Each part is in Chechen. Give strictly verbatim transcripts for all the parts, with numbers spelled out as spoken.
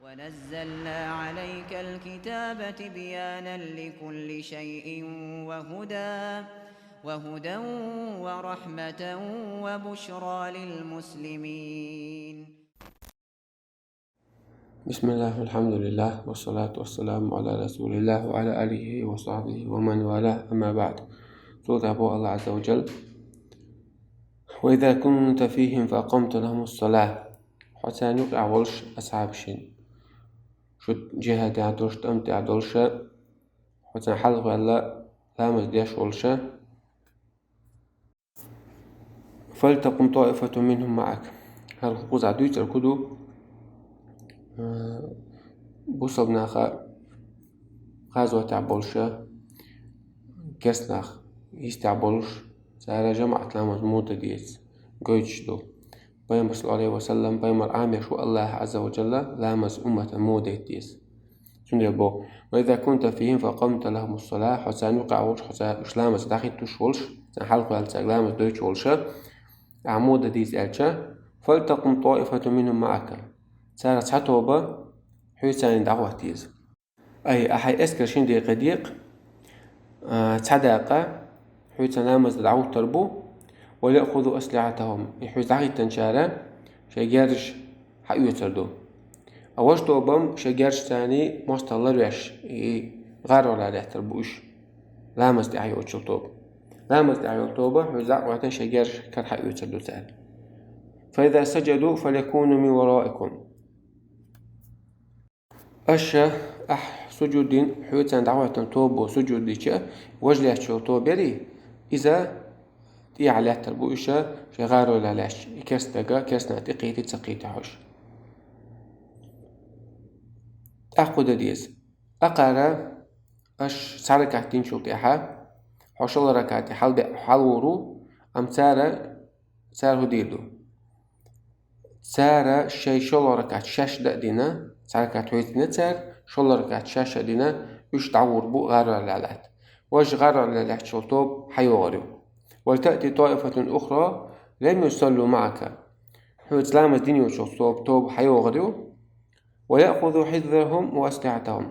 ونزلنا عليك الكتاب تبيانا لكل شيء وهدى وهدى ورحمة وبشرى للمسلمين. بسم الله والحمد لله والصلاة والسلام على رسول الله وعلى آله وصحبه ومن والاه، أما بعد. Цул тӀехьа боху Аллах Азза ва Джалла: وإذا كنت فيهم فأقمت لهم الصلاة. Хьо царна юкъахь волуш, асхьабашна, шу джихӀад тӀехь долуш, тӀам тӀехь долуша, хьо царна хьалхаваьлла, ламаз деш волуша, فلتقم طائفة منهم معك. ХӀара кхузахь дуьйцург хӀун ду? Э, бусалба наха гӀазотехь болуша, керста нах йистехь болуш, цара жамаӀат ламаз муха дан деза, гойтуш ду. Пайхамар, саллаллаху Ӏалайхи ва саллам, пайхамар Ӏамош ву Аллах Азза ва Джалла ламаз умматана муха дайта деза. Цундела боху: وإذا كنت فيهم فأقمت لهم الصلاة, хьо царна юкъахь волуш, хьо цара уьш ламаз дӀахӀиттуш волуш, царна хьалхаваьлла цаьрга ламаз дойтуш волуша, ахьа муха дан деза аьлча, فلتقم طائفة منهم معك. Царах цхьа тоба хьоьца царна дӀахӀотта деза. Ай, ахьа хьайн эскар шина декъе декъа, а, цхьа дакъа хьоьца царна ламаз дӀахӀуттур бу, وليأخذوا أسلحتهم, и хьоьца дӀахӀиттинчара шайн герзаш хьаоьцур ду. А важа тоба-м шайн герзаш царна мостагӀа ларвеш, и гӀаролехь лаьттар бу уьш. Ламаз тӀехь йолчул тоба. Ламаз тӀехь йолу тоба хьоьца дӀахӀоьттина шайн герзаш кара хьаоьцур ду цара. فإذا سجدوا فليكونوا من ورائكم. Аша, ахь сужуд дина, хьоьца царна дӀахӀоьттина тоба сужуд дича, важа лаьтташ йолу тоба ярий, иза тӀехьа лаьттар бу уьш, шайн гӀаролехь лаьтташ, и керста дага, керста нах тӀекхетий, ца кхетий хьожуш. ТӀаккха хӀун дан деза? Акхара, аша цхьа ракаӀат динчул тӀаьхьа, хьо шолгӀа ракаӀате хьалабе-, хьалавогӀур ву, амма цара, цара хӀун дийр ду? Цара шайн шолгӀа ракаӀат шаьш дан а дина, цхьа ракаӀат хьоьца дина цара, шолгӀа ракаӀат шаьш а дина, уьш дӀавогӀур бу гӀаролехь лаьтта. Важа гӀаролехь лаьтташ йолу тоба хьайогӀур ю. ولتأت طائفة أخرى لم يصلوا معك. Хьоьца ламаз дина йоцуш йолу тоба, тоба хьайогӀур ю. ويأخذوا حذرهم وأسلحتهم.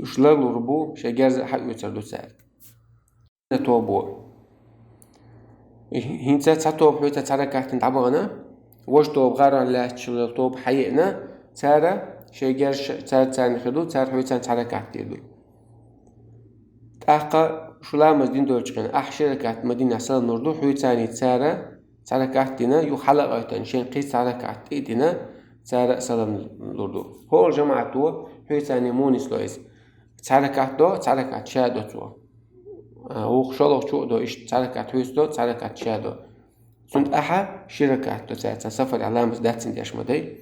Уьш ларлур бу, шайн герз а хьаоьцур ду цара. Тобо. ХӀинца цхьа тоба хьоьца цхьа ракаӀат дина дӀабахана, важа тоба гӀаролехь лаьтташ йолу тоба хьаеана, цара шайн герз ша-, цара царна хир ду, цара хьоьца цхьа ракаӀат дийр ду. ТӀаккха шу ламаз дина доцучу хенахь, ахь ши ракаӀат ма-диннехь салам лур ду, хьоьца цара цхьа ракаӀат дина, юха хьала а гӀоьттина, шайн кхин цхьа ракаӀат тӀе а дина, цара а салам лур ду. ХӀора жамаӀато хьоьца муха нисло иза? Цхьа ракаӀат до, цхьа ракаӀат ша до цо. А, вукху шолгӀачо а до, иштта цхьа ракаӀат хьоьца до, цхьа ракаӀат ша до. Цунна тӀаьхьа ши ракаӀат до цара, цхьа сафарехь ламаз дац цуьнан деш ма дай.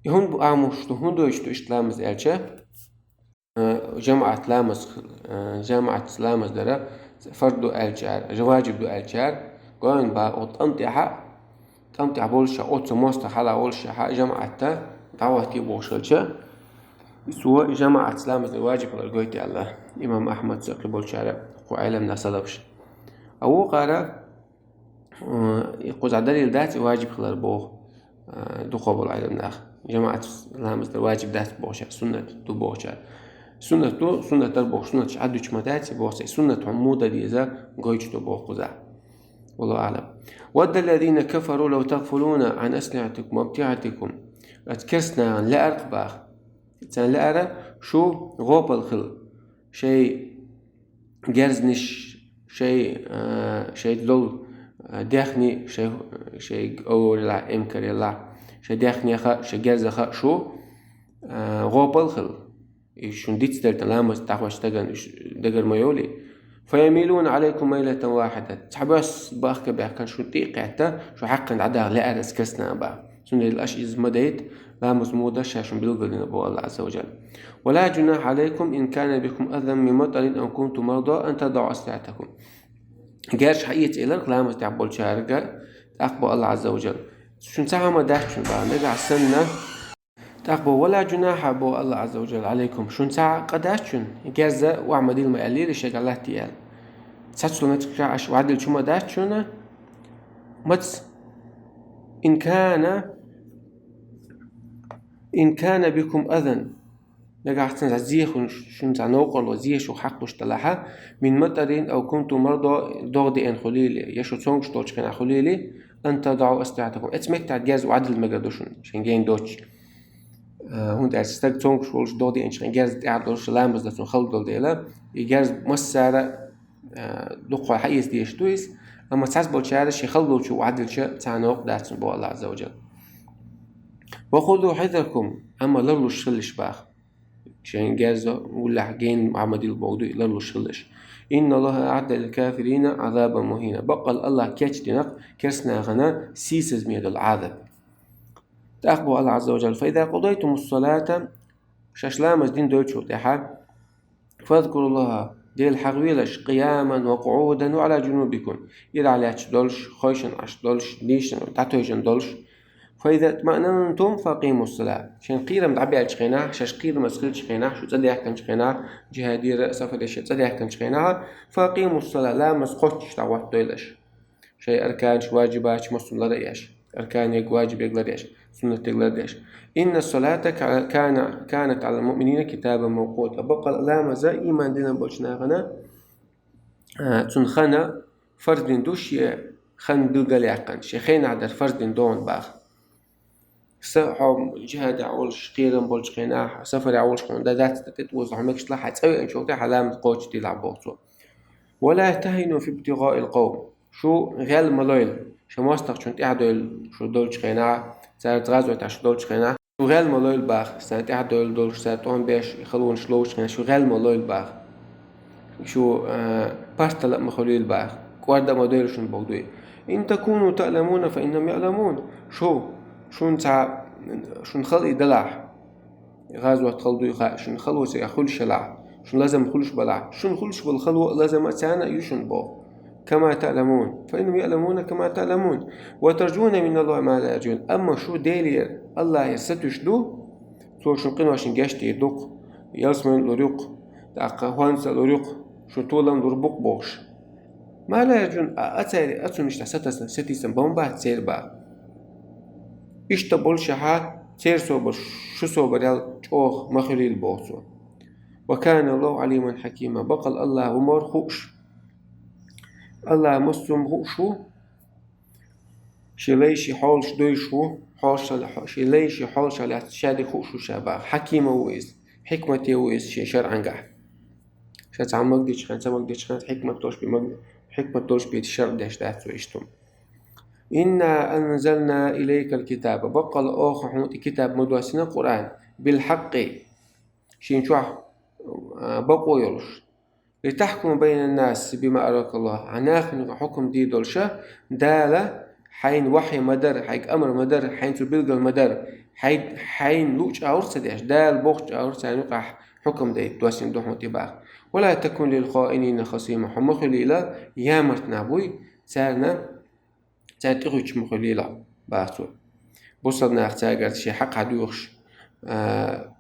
И хӀунда бу амуш ду, хӀунда дойтуш ду иштта ламаз аьлча? Э, жамаӀат ламаз, э, жамаӀатца ламаз дара фард ду аьллачара, важиб ду аьллачара, гойн бакъо тӀам тӀехьа, тӀам тӀехь болуш а, оццу мостагӀа хьала волуш а, жамаӀатта дӀахӀоттий бохуш хилча, цо жамаӀатца ламаз дан важиб хилар гойту аьлла имам Ахьмадца а кхин болчара, кху Ӏеламнаха, салафаша. А вукхара, э, и кхузахь далил дац и важиб хилар боху, э, дукхо болу Ӏеламнаха. ЖамаӀатца ламаз дан важиб дац бохучара, суннат ду бохучара. Суннат ду, суннат дар боху, суннат ша дуьтуш ма дац и боху, и суннат хьуна муха дан деза гойтуш ду боху кхузахь. والله أعلم. ود الذين كفروا لو تغفلون عن أسلحتكم وأمتعتكم. Аса керстанан лаьара-кх баха. Царна лаьара шу гӀопал хила. Шайн герзнаш, шайн, а, шайн долу, а, дехний, шайн, шайн овралахь, эмкаралахь, шайн дехнеха, шайн герзаха шу, а, гӀопал хила. И шуна дицделла ламаз дӀахӀоттийча дагана уьш дагара ма йолий. فيميلون عليكم ميلة واحدة. Цхьабосса бахка баьхкина шуна тӀе а кхетта, шу хьакхина дӀадаха лаьара аса керстанан баха. Цундела аша иза ма дайта, ламаз муха дан ша шуна билгалдина боху Аллах Азза ва Джалла. ولا جناح عليكم إن كان بكم أذى من مطر أو كنتم مرضى أن تضعوا أسلحتكم. Герз хьаэца элира ламаз тӀехь болчаьрга, тӀаккха боху Аллах Азза ва Джалла: шуна цхьа хӀума дац шуна баха, нагахь санна, тӀаккха боху: ولا جناح, боху Аллах Азза ва Джалла, عليكم, шуна цхьа къа дац шуна, герз охьа ма дилла ма аьллера шайга латтий аьлла. Цхьацца меттигашкахь аша охьадиллича хӀума дац шуна, маца, إن كان إن كان بكم أذى, нагахь цхьа зе хӀун, шун цхьа новкъарло, зе шух хьакхуш далахьа, من مطر أو كنتم مرضى, догӀа деана хулийла, я шу цомгуш долчу хенахь хулийла, أن تضعوا أسلحتكم. Эцу меттехь герз охьадилла мегар ду шуна, шайн гена доцуш. А, хӀунда аьлча стаг цомгуш волуш, догӀа деанчу хенахь герз тӀехь долуш, ламаз дан цунна хала долу дела, и герз массара а, дукха хьаэца дезаш ду иза, амма цхьацца болчара шен хала долчу охьадиллича, цхьа новкъа дац цунна, боху АллахӀ Азза ва Джалла. وخذوا حذركم, амма ларлуш хилалаш боху. Шайн герз уллехь гена Мухьаммадил боху дуй, ларлуш хилалаш. إن الله أعد للكافرين عذابا مهينا. Баккъал АллахӀа кечдина керстанашна сийсаза ме долу Ӏазаб. ТӀаккха боху АллахӀ Азза ва Джалла: فإذا قضيتم الصلاة, шаьш ламаз дина дойтучул тӀаьхьа, فاذكروا الله, Дела хьахавелаш, قياما وقعودا وعلى جنوبكم, ирахь лаьтташ долуш, хойшина Ӏаш долуш, дийшина, дӀатойжина долуш. فإذا اطمأننتم فأقيموا الصلاة. Шайн кхерам дӀабаьллачу хенахь, шаьш кхерамаза хиллачу хенахь, шу цӀа даьхкинчу хенахь, джихадера, сафарера шаьш цӀа даьхкинчу хенахь, فأقيموا الصلاة, ламаз кхоччуш дӀахӀоттадойла аша. Шайн арканаш, важибаташ массо а лар а еш, арканег, важибег лар а еш, суннатег лар а еш. إن الصلاة كا-, كان-, كانت على المؤمنين كتابا موقوتا. Баккъал ламаза иман дина болчу нахана, а, цунна хана фарз дина ду, шен хан билгалъяьккхина, шен хенахь дар фарз дина догӀун баха. Са хьо джихадехь волуш, кхерам болчу хенахь, сафарехь волуш хьуна дан дац, тӀе тӀе оза хьо мегаш лахь, хьайн цӀа веанчул тӀаьхьа ламаз кхочушдийлахь боху цо. ولا تهنوا في ابتغاء القوم. Шу гӀел ма лойла, шу мостагӀчунна тӀаьхьадойла шу долчу хенахь, цара гӀазотехь шу долчу хенахь. Шу гӀел ма лойла баха, царна тӀаьхьадойла долуш, цара тӀом беш, халонаш ловчу хенахь, шу гӀел ма лойла баха. Шу, а, партала а ма хуьлийла баха, кӀорда а ма дойла шуна боху дуй. إن تكونوا تعلمون فإنهم يعلمون. Шу, шуна цхьа, шуна хала и далахь, гӀазот хала дуй хаьа, шуна хало цигахь хуьлуш елахь, шуна лазам хуьлуш балахь, шуна хуьлуш болу хало а, лазам а царна а ю шуна боху. كما تعلمون فإنهم يعلمون كما تعلمون وترجون من الله ما لا يرجون. Амма шу Делера, АллахӀера сатуьйсуш ду, Цо шун къиношна гечдийр ду-кх, ялсамани лур ю-кх, тӀаккха хӀонца лур ю-кх, шун толам лур бу-кх бохуш. ما لا يرجون, а, а церан, а цунна иштта сатасна, сатийсам бан бац церан баха. Иштта болушехьа, церан собар, шу собар ял чӀогӀа ма хуьлийла боху цо. وكان الله عليما حكيما. Баккъал АллахӀ ву мора хууш. АллахӀ массо а хууш ву. Шен лай, шен хьолаш дойуш ву, хьолашал-, шен лай, шен хьолашал яц, ша де хууш ву ша баха. Хьакима ву иза, хьикмате ву иза шен шарӀангахь. Ша цхьа маг дечхьан, ца маг дечхьан, хьикмат долуш бен маг, хьикмат долуш бен шарӀ деш дац цо иштта. إنا أنزلنا إليك الكتاب. Баккъала оха хьуна тӀе китаб ма доссина, Къуръан, بالحق, шен чохь, а, бакъо йолуш. لتحكم بين الناس بما أراك الله. Хьан нахана юкъа хьукам дийр долуша, Дала хьайна вахьи ма дара, хьайга амр ма дара, хьайна цо билгал ма дара, хьай-, хьайна луъу чӀагӀур ца деш, Дала боху чӀагӀур царна юкъахь хьукам дайта доссина ду хьуна тӀе баха. ولا تكن للخائنين خصيما. Хьо ма хуьлийла ямарт нах буй, царна Цара тӀехуьттуш ма хуьлийла, баха цо. Бусалба наха цаьргара шен хьакъ хьадоьхуш, а,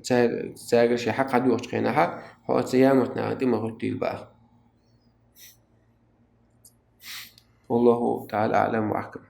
цаьр-, цаьргара шен хьакъ хьадоьхучу хенахьа, хьо оцу ямарт нахана тӀе ма хӀуьттийла, баха. والله تعالى أعلم وأحكم.